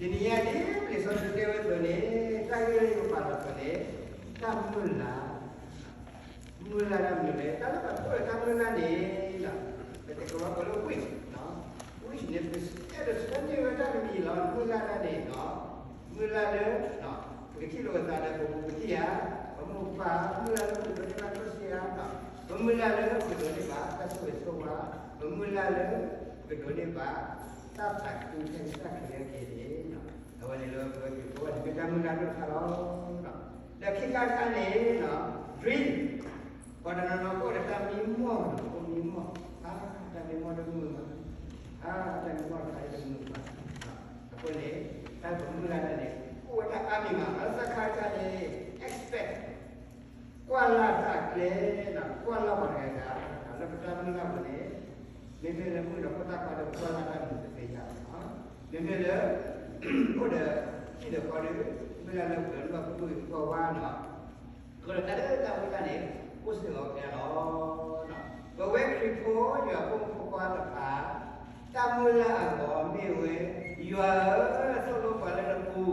တနံၤညါဒ်လံာ်စီဆှံတဲဝဲအသိးန့ၣ်, တၢ်ဂ့ၢ်လၢယကပာ်လီၤအသိးန့ၣ်, တၢ်မုၢ်လၢ်, မုၢ်လၢ်တၢ်မနုၤလဲၣ်, တၢ်လၢပှၤကိးလၢတၢ်မုၢ်လၢ်န့ၣ်, ပတဲကဝဲကိးလၢ wish, wish န့ၣ် ပအဲၣ်ဒိးဆၢန့ၢ်ဝဲတၢ်တမံၤလီၤ. မုၢ်လၢ်တၢ်န့ၣ်, မုၢ်လၢ်လၢ ပကထံၣ်လိာ်ပသးဒီးပမူပထံၣ်ဧါ, ပမိၢ်ပပၢ်, မုၢ်လၢ်လၢပကဒိးန့ၢ်ဘၣ်ကျိၣ်စ့ဧါ, ပမုၢ်လၢ်လၢပကဒိးန့ၢ်ဘၣ်တၢ်ဆိၣ်ဂ့ၤဆိၣ်ဝါ, ပမုၢ်လၢ်လၢ ပကဒိးန့ၢ်ဘၣ် တၢ်သးခုကစီၣ်ခဲလၢာ်က့ၤန့ၣ်, အဝဲန့ၣ်လၢပဝဲခရံာ်ဖိန့ၣ် မ့ၢ်တၢ်မုၢ်လၢ်တခါလီၤ. ဒီးခံခါတခါန့ၣ်, dream, ပှၤတနီၤနီၤကအိၣ်ဒီးတၢ်မံမီၢ်, အိၣ်မံမီၢ်, တၢ်မံမီၢ်တမုာ်ဘၣ်, တၢ်မံမီၢ်တခါတမုာ်ဘၣ်. အဃိန့ၣ်, တၢ်ပမုၢ်လၢ်တၢ်န့ၣ် အိၣ်ဝဲဒၣ်အါမံၤမး, သၢခါတခါန့ၣ် expect, ကွၢ်လၢ်တၢ်အကျဲ, ကွၢ်လၢ်ပှၤတဂၤဂၤ, လၢပတၢ်မုၢ်လၢ်ပူၤန့ၣ်, မ့မ့ၢ်လၢမုၢ်ဒီးဖိသၣ်ခွါဒီးကွၢ်လၢ်တၢ်မုၢ်တသ့ယၤ, မ့မ့ၢ်လၢ အိၣ်ဒီးဟံၣ်ဒီးဃီဒီး, မုၢ်လၢ်လၢပှၤလၢဘၣ်ဖုၣ်ဖုၣ်ကဝါဝါနီၤ, ဃိဒီးတၢ်လၢတၢ်မုၢ်လၢ်န့ၣ် အိၣ်စ့ၢ်ကီးဖဲအံၤလီၤ. ပဝဲခရံာ်ဖိ ယွၤဖိမုၣ်ဖိခွါတဖၣ်, တၢ်မုၢ်လၢ်အဂီၢ်မ့ၢ်ဝဲ, ယွၤဧၢ, သိၣ်လိပှၤလၢနပူ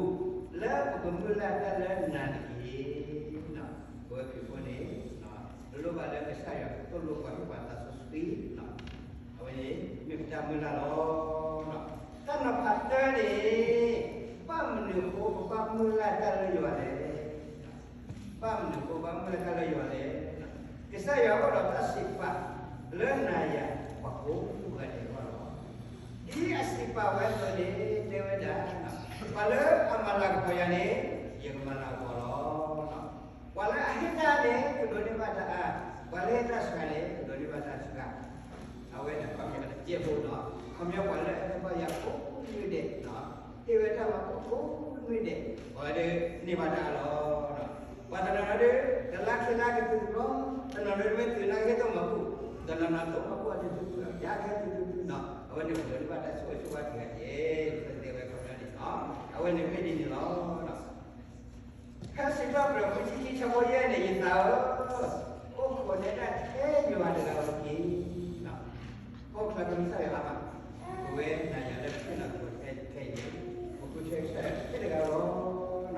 ၤ, လၢပကမုၢ်လၢ်တၢ်လၢနၤတက့ၢ်. ပဝဲခရံာ်ဖိန့ၣ်, ပလိၣ်ဘၣ်လၢကစၢ်ယွၤသိၣ်လိပှၤဟ့ၣ်ပှၤသးစီဆှံ, အဝဲန့ၣ်မ့ၢ်ပတၢ်မုၢ်လၢ်လီၤ. တၢ်နီၤဖးတၢန့ၣ်, ဘၣ်မနုၤအဃိပဘၣ်မုၢ်လၢ်တၢ်လၢယွၤလဲၣ်. ဘၣ်မနုၤအဃိပဘၣ်မုၢ်လၢ်တၢ်လၢယွၤလဲၣ်. ကစၢ်ယွၤအိၣ်ဒီးတၢ်စံးပာ် လၢနၤယၤပှၤကိးဂၤဒဲးအဂီၢ်လီၤ. ဒ်အစံးပာ်ဝဲအသိးန့ၣ် တဲဝဲဒၣ်, ပှၤလၢအမၤလၤကပီၤယၤန့ၣ်, ယကမၤလၤကပီၤလီၤ. ပှၤလၢအဟ့ၣ်တၢ်န့ၣ် ကဒိးန့ၢ်ဘၣ်တၢ်အါ, ပှၤလၢဟ့ၣ်တၢ်ဆှါန့ၣ် ကဒိးန့ၢ်ဘၣ်တၢ်ဆှါ. အဝဲန့ၣ်ခီပညီတကဲဖိလီၤ. ခီပညီပှၤလၢအဟ့ၣ်ဘၣ်ယၤကိးမုၢ်ဒဲး, ဟ့ၣ်ဝဲတၢ်မၤကိးမုၢ်ဒဲး, ပှၤဒုးန့ၢ်ဘၣ်တၢ်အါလီၤ. ပှၤတနီၤနီၤဒုး တလါခံလါကတုၤတဘျီ, တနီၤနီၤဒုးမ့ၢ်တုၤလၢကဟ့ၣ်သိမၤဘူၣ်, တနီၤနီၤသိမၤဘူၣ်အဒုးတုၤ, ယကဟဲတုၤတုၤတုၤနီၤ, အဝဲန့ၣ်ပှၤဒိးန့ၢ်ဘၣ်တၢ်ဆိၣ်ဂ့ၤဆိၣ်ဝါတဂၤယဲၢ်, ပတဲဝဲခီပညီန့ၣ်, အဝဲန့ၣ်မ့ၢ်ဒ်န့ၣ်လီၤ. ဖဲစံးထီၣ်ပတြၢၤဖိခံဆံခံဆၢဖိယဲၢ်န့ၣ်, ယသးဧၢ, အိၣ်ခိးတဲဒၣ်ထဲယွၤတဂၤဧိၤတက့ၢ်. အိၣ်ခိးကစၢ်ယွၤအါမး, ပဝဲနၤယၤလၢပဟ့ၣ်လီၤပှၤခဲအံၤန့ၣ်, ပဃုထဲကစၢ်ယွၤထဲတဂၤလီၤ. ပ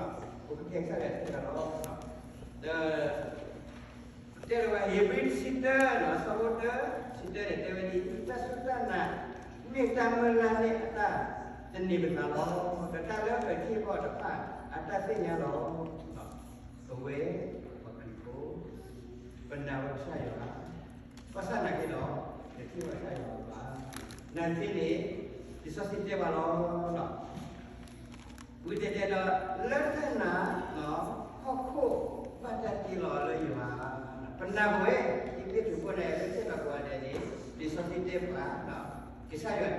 ဃုထဲကစၢ်ယွၤထဲတဂၤလီၤ. ဒီး တဲလီၤဝဲ ဧ့ၤဘြံၤတဆံတၢ, အဆၢဖိတၢ, တဆံတၢန့ၣ် တဲဝဲဒ်အံၤ, တၢ်စူၢ်တၢ်နာ် မ့ၢ်တၢ်မုၢ်လၢ်န့ၣ်အတၢ်သန့ၤပသးလီၤ. ဒီးတၢ်လၢပထံၣ်ဘၣ်တဖၣ်အတၢ်သ့ၣ်ညါလီၤ. ပဝဲပှၤခရံာ်ဖိ ပနာ်ဝဲကစၢ်ယွၤ, ဘၣ်ဆၣ်နာ်က့ဒီး တထံၣ်ဘၣ်ကစၢ်ယွၤဘၣ်. နာ်သက့န့ၣ် လံာ်စီဆှံတဲဘၣ်လီၤ. ဝံၤတဲတဲဒီး လၢတၢ်နာ် ဟီၣ်ခိၣ်ဘၣ်တၢ်တ့လီၤလၢယွၤ, ပနာ်ပဝဲ ဟံၣ်ဖိဃီဖိန့ၣ် လၢတၢ်နာ်ကိးဂၤဒဲးန့ၣ် လံာ်စီဆှံတဲပှၤ, ကစၢ်ယွၤတ့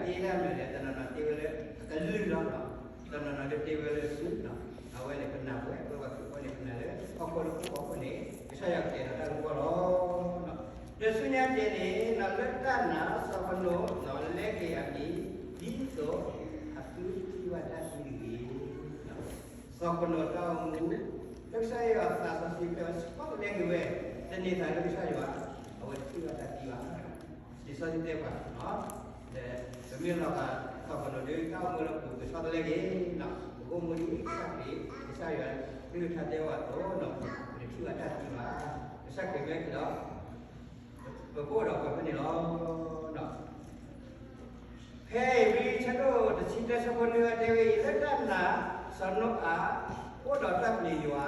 တၢ်မနုၤလဲၣ်, တနီၤနီၤတ့ဝဲလၢအကလုၢ်လီၤ, တနီၤနီၤတ့ဝဲလၢစုလီၤ. အဝဲန့ၣ်ပနာ်ပဝဲ ပဝဲပှၤခရံာ်ဖိန့ၣ် ပနာ်လၢဟီၣ်ခိၣ်လၢခိၣ်ဖီခိၣ်န့ၣ် ကစၢ်ယွၤကတဲာ်ဒီးတၢ်ဂ့ၢ်ကီလီၤ. ဒီးဆူညါတက့ၢ်န့ၣ် လၢတၢ်နာ်စီၤဃနိး လၢက့ၤအမံၤ ဒ်သိးအသုထံၣ်ဘၣ်တၢ်သံတဂ့ၤ. စီၤဃနိးတၢ်အိၣ်မူ လၢကစၢ်ယွၤသးစီဆှံဖျါဝဲ ဆီတလဲက့ၤဝဲ တန့ၢ်သးလၢကစၢ်ယွၤ အဝဲတထံၣ်ဘၣ်တၢ်သံဘၣ်. လံာ်စီဆှံတဲပှၤ, ဒီးပမ့ၢ်လီၤဂာ်စီၤဃနိးဒီး တၢ်အိၣ်မူလၢပူၤကဆီတလဲက့ၤ, ပကအိၣ်မူဒ်ကစၢ်ခရံာ် ကစၢ်ယွၤကလုၢ်ကထါတဲဝဲအသိး ပတထံၣ်ဘၣ်တၢ်သံဘၣ်. ကစၢ်ခရံာ်မ့ၢ်က့ၤဒီး ပကအိၣ်ဒီးပှၤဖဲန့ၣ်လီၤ. ဖဲအံၤ ဆၢဒိၣ်တဆံတၢ ဆၢဖိနွံ တဲဝဲအံၤ လၢတၢ်နာ်စီၤနိအၤ အိၣ်ဒီးတၢ်ပျံၤယွၤ,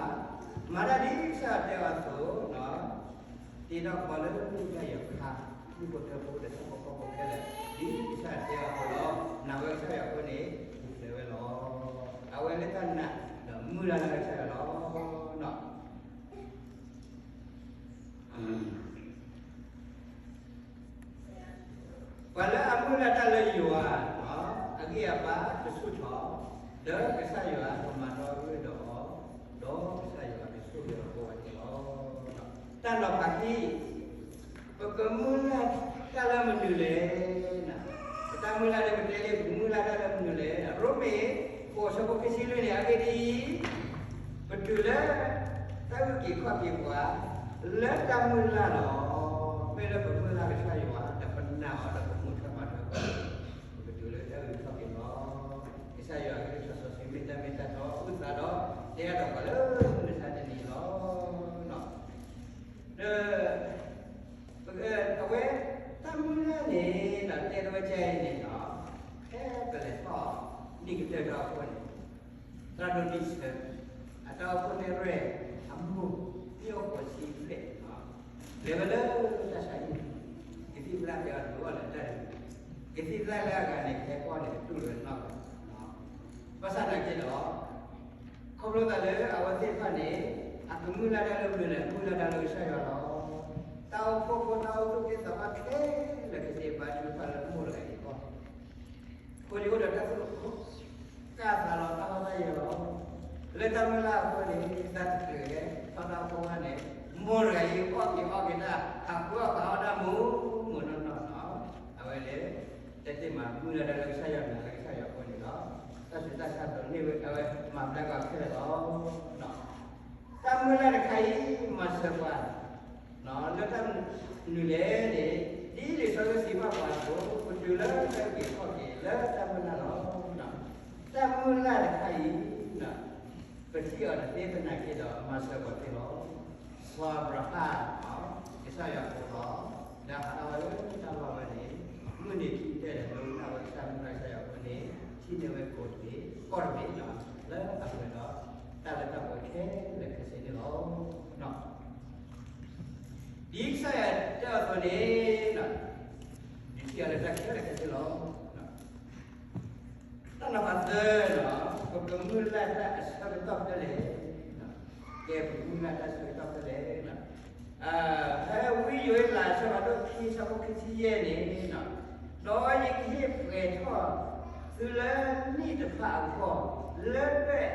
မၤတၢ်ဒ်ကစၢ်ယွၤတဲအီၤအသိး, တ့ထီၣ်ကဘီလၢတၢ်ယီၤခါ, မူခိၣ်ထၢဖိဒီးဆၣ်ဖိကီၢ်ဖိခဲလၢာ် ဒ်ကစၢ်ယွၤတဲအီၤအသိးလီၤ. နာ်ဝဲကစၢ်ယွၤအဃိန့ၣ် ပူၤဖျဲးဝဲလီၤ. အဝဲလၢတၢ်နာ်ဒီးမုၢ်လၢ်လၢကစၢ်ယွၤလီၤ. ပှၤလၢအမုၢ်လၢ်တၢ်လၢယွၤ, အဂံၢ်အဘါကဆူၣ်ထီၣ်, ဒီးကစၢ်ယွၤကမၤဒီးဂ့ၢ်ဒီးအီၤ, ဒီးကစၢ်ယွၤကဆိၣ်ဂ့ၤအီၤကိးဂၤဒဲးလီၤ. တၢ်နီၤဖးခံ, ပကမုၢ်လၢ်တၢ်လၢမနုၤလဲၣ်. ပတၢ်မုၢ်လၢ်န့ၣ် ပတဲလံ ပကမုၢ်လၢ်တၢ်လၢမနုၤလဲၣ်. ရိမ့ၤ ဃိး ဆၢဖိခံဆံလွံၢ်န့ၣ် အဂ့ၢ်ဒ်အံၤ, ပတုၤလၢ တၢ်အုၣ်က့ၤခီၣ်က့ၤပှၤ လၢတၢ်မုၢ်လၢ်လီၤ. မ့ၢ်လၢပမုၢ်လၢ်ကစၢ်ယွၤ ဒီးပနာ်အီၤဒီးပမူထၢမၤထၢပှၤ, ပကတုၤလၢတၢ်အုၣ်က့ၤခီၣ်က့ၤပှၤ, ကစၢ်ယွၤကလုၢ်ကထါ စီၤၡံမ့ၢ်တၢ်မ့ၢ်တၢ်တီအုၣ်သးဒီး တဲအါထီၣ်ပှၤလၢမုၢ်မဆါတနံၤလီၤ. ဒီး အဝဲ တၢ်မုၢ်လၢ်န့ၣ်ဒီး တဲတဝဲကဲအံၤန့ၣ်ဒီး ဖဲပလဲၤထီၣ်နံၣ်ကတၢၢ်တၢ်အိၣ်ဖှိၣ်န့ၣ် သရၣ်ဒိၣ်နံၣ်ဆၢ အတၢ်အိၣ်ဖှိၣ်န့ၣ်ရဲၣ် အမိၢ်မ့ၢ်အိၣ်ဃိးဆံဘျဲၣ် လဲၤဝဲလၢတၢ်ဆါဟံၣ် ကသံၣ်သရၣ်တဲအီၤတဘျီလၢတၢ်ဒုး ကသံၣ်သရၣ်လၢအဂၤန့ၣ် ကဟဲကွၢ်န့ၣ် ကတူၢ်လိာ်နီၢ်ဝဲ ဘၣ်ဆၣ်သနာ်က့ဒီး ခီဖျိသးလၢအဝဲသ့ၣ်တဖၣ်န့ၣ် အကမုၢ်လၢ်တၢ်လၢမနုၤလဲၣ်, မုၢ်လၢ်တၢ်လၢကစၢ်ယွၤလီၤ. တၢ်အိၣ်ဖှိၣ်ဖိ တၢ်အိၣ်ဖှိၣ်သ့ၣ်တဖၣ်ခဲလၢာ်ခဲဆ့ ဘါထုကဖၣ်လၢမိၢ်တဂၤအံၤအဂီၢ် အဃိန့ၣ်အိၣ်ဒီးတၢ်သူၣ် ကၢ်သးလီၤ တၢ်ဟီၣ်တၢ်ယၢၤလီၤ. လၢတၢ်မုၢ်လၢ်အဃိန့ၣ် သးတကျၢၤဝဲ ထီၣ်တၢ်အိၣ်ဖှိၣ်ဝဲန့ၣ် မိၢ်တဂၤအံၤအီၣ်က့ၤအီၣ်က့ၤတၢ် ဟးဃုအီၣ်ဖးအီၣ်တၢ်မူးမူးနီၢ်နီၢ်နီၤ. အဝဲလဲၣ် တၢ်သ့ၣ်မး မုၢ်လၢ်တၢ်လၢကစၢ်ယွၤ မၤလၢကစၢ်ယွၤအဃိန့ၣ်ဒီး တၢ်ဆူးတၢ်ဆါဒိးန့ၢ်ဝဲ အဝဲမၤဘျါကီခဲလၢာ်လီၤ. တၢ်မုၢ်လၢ်တခါအံၤ မၤစၢၤပှၤ လၢတၢ်မနုၤလဲၣ်န့ၣ် ဒ်လံာ်စီဆှံစံးဘၣ်ပှၤအသိး ပတုၤလၢတၢ်အုၣ်က့ၤခီၣ်က့ၤလၢတၢ်မုၢ်လၢ်လီၤ. တၢ်မုၢ်လၢ်တခါအံၤ ပထံၣ်အီၤတသ့သနာ်က့ဒီး မၤစၢၤပှၤသ့လီၤ. စီၤအၤဘြၤဟၣ် ကစၢ်ယွၤကိးလီၤ ဒီးဟးထီၣ်ဝဲလၢတၢ်လီၢ်ဝဲန့ၣ် မုၢ်နံၤခံကတၢၢ်ဒီး ဒိကနၣ်ဝဲကစၢ်မုၢ်လၢ်ကစၢ်ယွၤအဃိန့ၣ် ထံၣ်န့ၢ်ဝဲကိးတဘ့ၣ် ကီၢ်တဘ့ၣ်လီၤ လၢအပှဲၤဒီး တၢ်လၢတၢ်ပှဲၤခဲလၢာ်ခဲဆ့န့ၣ်လီၤ. ဒ်ကစၢ်ယွၤတဲအီၤအသိးန့ၣ် ဒုးထံၣ်အီၤလၢတၢ်ခဲလၢာ်ခဲဆ့လီၤ. တၢ်နီၤဖးသၢလီၤ, ပကမုၢ်လၢ်တၢ်အဆၢကတီၢ်ဖဲလဲၣ်, ကဲပကမုၢ်လၢ်တၢ်ဆၢကတီၢ်ဖဲလဲၣ်. ဖဲဝံယိၤအ့လး အဆၢဖးဒိၣ်ခံ ဆၢဖိခံဆံယဲၢ်န့ၣ်, ဒီးယကဟ့ၣ်ပှဲၤထီၣ်သုလၢနံၣ်တဖၣ်အဂီၢ်, လၢဒွဲၣ်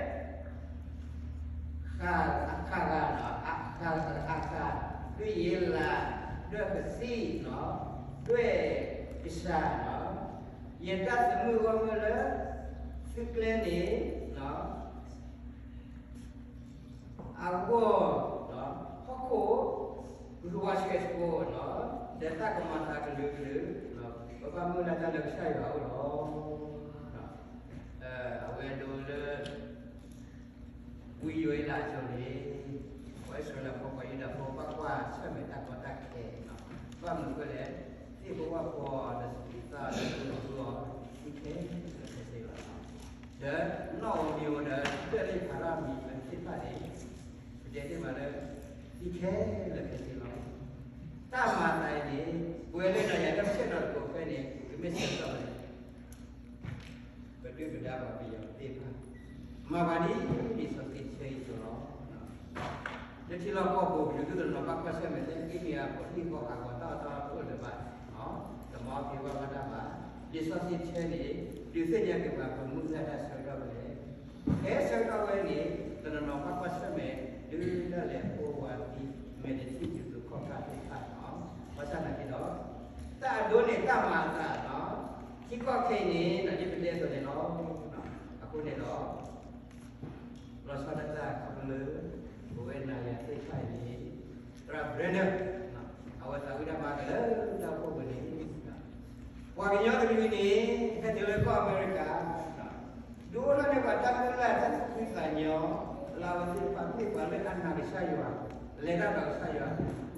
ဃာ်, ဃာ်ဂၤ, ဃာ်ဂၤ, ဃာ်ဂၤ, ဒွဲၣ်ယ့လး, ဒွဲၣ်ကသံၣ်, ဒွဲၣ်ကစၢ်, ယတၢ်သမူဂီၢ်မုၢ်လၢ သုကျဲန့ၣ် အဂီၢ်, ဟီၣ်ခိၣ် ဂုၤဝါဆှဲဆှိး, ဒီးတၢ်ကမၤသးကလုာ်ကလုာ်, ပဘၣ်မုၢ်လၢ်တၢ်လၢကစၢ်ယွၤအအိၣ်လီၤ. အဝဲဒိလၢ ဝံယိၤအ့လးအစိၤန့ၣ်, ပှၤအံၣ်စရ့လးဖိ ပှၤယူဒၤဖိ ဘၣ်ကွၢ်ဆၢၣ်မဲာ်တၢ်ကီတၢ်ခဲ, ဘၣ်မနုၤဃိလဲၣ်, သ့ၣ်ဖိဝၣ်ဖိအီၤဒီး သးဒီးသူၣ်အီၤ သံခဲလၢာ်ခဲဆ့လီၤ. ဒီးနီၣ်ဧိၤမံၤဧိၤဒီး ဒွဲၣ်လၢဖးရၣ်မံၤသ့ၣ်တဖၣ်န့ၣ်, ပတဲသ့ၣ်မးလၢ သံခဲလၢာ်ခဲဆ့လီၤ. တၢ်မၤသးအံၤန့ၣ် ပဝဲလၢနၤယၤတၢ်ဆၢကတီၢ်တကိးဖဲန့ၣ် ပမ့ၢ်ဆၢကတီၢ်န့ၣ် ပဒုၣ်ပဒါပှၤပယီၤသ့ၣ်တဖၣ်, မၤပှၤဒ်လံာ်စီဆှံဆၢအံၤအသိးလီၤ. လၢထံလီၢ်ကီၢ်ပူၤ ပဒုးသုတနီၤဘၣ်ကွၢ်ဆၢၣ်မဲာ်လၢ အ့ၣ်မ့ၢ်အပှၤဟံၣ်ဃီအဂီၢ် တၢ်အီၣ်တၢ်အီတအိၣ်လၢၤဘၣ်, တမၤအီၣ်က့ၤဝဲဘၣ်တၢ်ဘၣ်. လံာ်စီဆှံဆၢန့ၣ် ဒုးသ့ၣ်ညါက့ၤပှၤ ပမုၢ်လၢ်တၢ်ဆၢကတီၢ်ဖဲလဲၣ်. ဖဲဆၢကတီၢ်ဝဲန့ၣ် တနီၤနီၤဘၣ်ကွၢ်ဆၢၣ်မဲာ် ဒုးတၢ်လဲၤဖိဝၤသံ မဲာ်တထံၣ် ယူၤသူခီၣ်ခါသ့ၣ်တဖၣ်လီၤ. ဘၣ်ဆၣ်သနာ်က့ဒီး တၢ်အဒိန့ၣ် တၢ်မၤအသးလီၤ. ထံကီၢ်ခဲအံၤန့ၣ် ဒ်ပတဲအသိးန့ၣ်လီၤ. အဃိန့ၣ်ဒီး လီၤဆီဒၣ်တၢ်ခီဖျိလၢ ပဝဲနၤယၤသ့ၣ်တဖၣ်အံၤန့ၣ် သရၣ် Brennan အဝဲသးဝံၣ်တၢ်မၤကလၢတၢ်အိၣ်ဖှိၣ်ပူၤန့ၣ် ပှၤကညီတကလုာ်န့ၣ် ဟဲတုၤလၢကီၢ်အမဲရကၤ ဒုးအိၣ်ထီၣ်န့ၢ်ပှၤတၢ်မုၢ်လၢ်တၢ်သူၣ်ဖှံသးညီ လၢအဝဲသ့ၣ်တဖၣ်မ့ၢ်ပှၤလၢအနာ်ကစၢ်ယွၤ လဲၤတၢ်ဒီးကစၢ်ယွၤ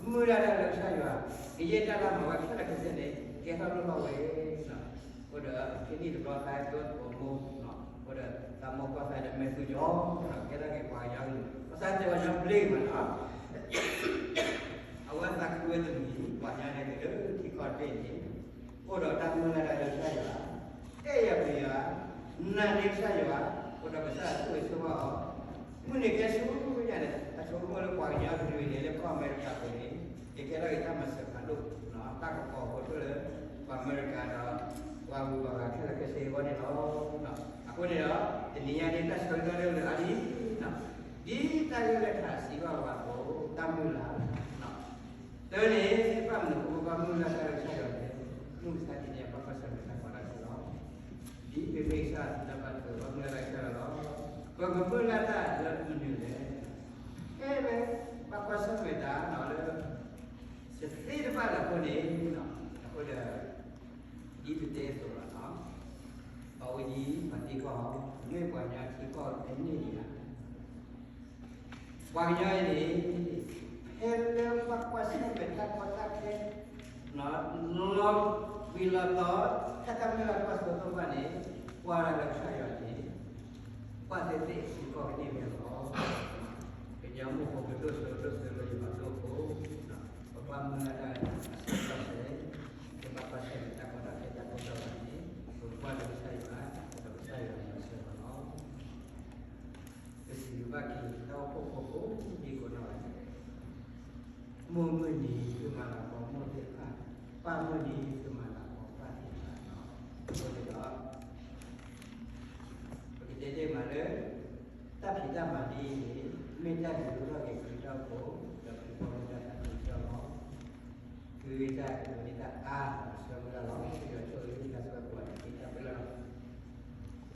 မုၢ်လၢ်တၢ်လၢကစၢ်ယွၤ ကယဲၢ်တၢ်လၢမၤဝဲခဲလၢာ်ခဲဆ့န့ၣ် ကဲထီၣ်လိၣ်ထီၣ်ဝဲ အဃိဒီး ခဲနံၣ်တဘျီဃီ ကဲဝဲသကိးမိၢ် အဃိဒီး သးမိၢ်ကွၢ်သးဒီးမဲာ်သူၣ်ကၠီ ကဲထီၣ်က့ၤပှၤကညီကလုာ် ဘၣ်ဆၣ်တဲပှၤကညီဘျ့က့ၤမးနီၤ အဝဲသးခုဝဲတမံၤ ပှၤကညီန့ၣ်က့ၤလၢထံကီၢ်တဘ့ၣ်န့ၣ် အိၣ်ဒီးတၢ်မုၢ်လၢ်တၢ်လၢကစၢ်ယွၤ အဲၣ်ယၤပှၤယၤ နာ်န့ၢ်ကစၢ်ယွၤ အိၣ်ဒီးကစၢ်ယွၤဆိၣ်ဂ့ၤဆိၣ်ဝါအီၤ မုၢ်နံၤကဲဆူညါန့ၣ် အဆိကမိၣ်လၢပှၤကညီတကလုာ်န့ၣ် လၢကီၢ်အမဲရကၤပူၤန့ၣ် ကကဲထီၣ်က့ၤတၢ်မၤစၢၤဖးဒိၣ် တၢ်ကပီၤအဃိ တအိၣ်လၢ ပှၤအမဲရကၤဒီး ပှၤဂုၤပှၤဂၤခဲလၢာ်ခဲဆ့အဂီၢ်န့ၣ်လီၤ. အဃိန့ၣ်ဒီး တနံၤညါန့ၣ် တၢ်ဆၢကတီၢ်လၢလၢအါလံ ဒ်တၢ်ဂ့ၢ်လၢထးစံးဘၣ်ပှၤအသိး တၢ်မုၢ်လၢ် တၢန့ၣ် ဘၣ်မနုၤအဃိ ပဘၣ်မုၢ်လၢ်တၢ်လၢကစၢ်ယွၤလဲၣ်. မုၢ်မဆါတနံၤအံၤ ဘၣ်ကွၢ်ဆၢၣ်မဲာ်တၢ်ကီတၢ်ခဲလီၤ. ဒ်ပမ့ၢ်ကစၢ်တၢ်ဘၣ်တၢ်ဘၣ်မုၢ်လၢ်တၢ်ကစၢ်ယွၤလီၤ. ပကမုၢ်လၢ်တၢ်လၢမနုၤလဲၣ်. အဲၣ်ဝဲဘၣ်ကွၢ်ဆၢၣ်မဲာ်တၢ်လၢ တသ့တဘၣ်လၢအဃိန့ၣ် အဃိဒီး ဒ်ပတဲအသိးလီၤ. ပဝဲ ဒ်ပှၤသံကွၢ်အီၤ, မ့ၢ်ပှၤကညီထံကီၢ်ဖဲန့ၣ်ဧါ. ပှၤကညီအံၤန့ၣ် ဖဲလၢပှၤကွၢ်ဆၢၣ်မဲာ်တၢ်ကီတၢ်ခဲ လီၤဝံၤလီၤတီၤ တၢ်တမုၢ်လၢ်ကွၢ်စိသီၣ်တဖၣ်န့ၣ် ကွၢ်ဒၣ်လၢကစၢ်ယွၤန့ၣ် ကွၢ်သ့သ့ထံကီၢ်ကန့ၢ်ဝဲလီၤ. ကညီမုၢ်ဖိကဒိၣ်စိဒိၣ်စိလၢယွၤအဒိၣ်အဃိ, ပကွၢ်မုၢ်လၢ်တၢ်အဆၢကတီၢ်ဆဲး, ပဘၣ်ကွၢ်ဆၢၣ်မဲာ်တၢ်ကီတၢ်ခဲတၢ်ကိၢ်တၢ်ဂီၤန့ၣ် ပကွၢ်လၢကစၢ်ယွၤ, ဒီးကစၢ်ယွၤမၤစၢၤပှၤလီၤ. ပစံးဘျုးဘၣ်က့ၤတၢ်အိၣ်ဖှိၣ်ဖိကိးဒံကိးနီၢ်ဂၤဒဲး, မိၢ်မုၢ်နံၤသုမၤလၤကပီၤမိၢ်သ့ၣ်တဖၣ်, ပၢ်မုၢ်နံၤသုမၤလၤကပီၤပၢ်သ့ၣ်တဖၣ်လီၤ. အဃိန့ၣ်ဒီး ပကတဲတ့ၢ်မးလၢ တၢ်ဖံးတၢ်မၤဒ်အံၤန့ၣ် မ့ၢ်တၢ်ဒုးလိၢ်ထီၣ်က့ၤခရံာ်တၢ်အိၣ်ဖှိၣ် ဒီးခရံာ်ဖိမ့ၢ်တၢ်သးခုကစီၣ်လီၤ. ခရံာ်တၢ်အုၣ်က့ၤသးအါ ဒီးဆၢမုၢ်လၢ်လီၤ. ယွၤဆိၣ်ဂ့ၤ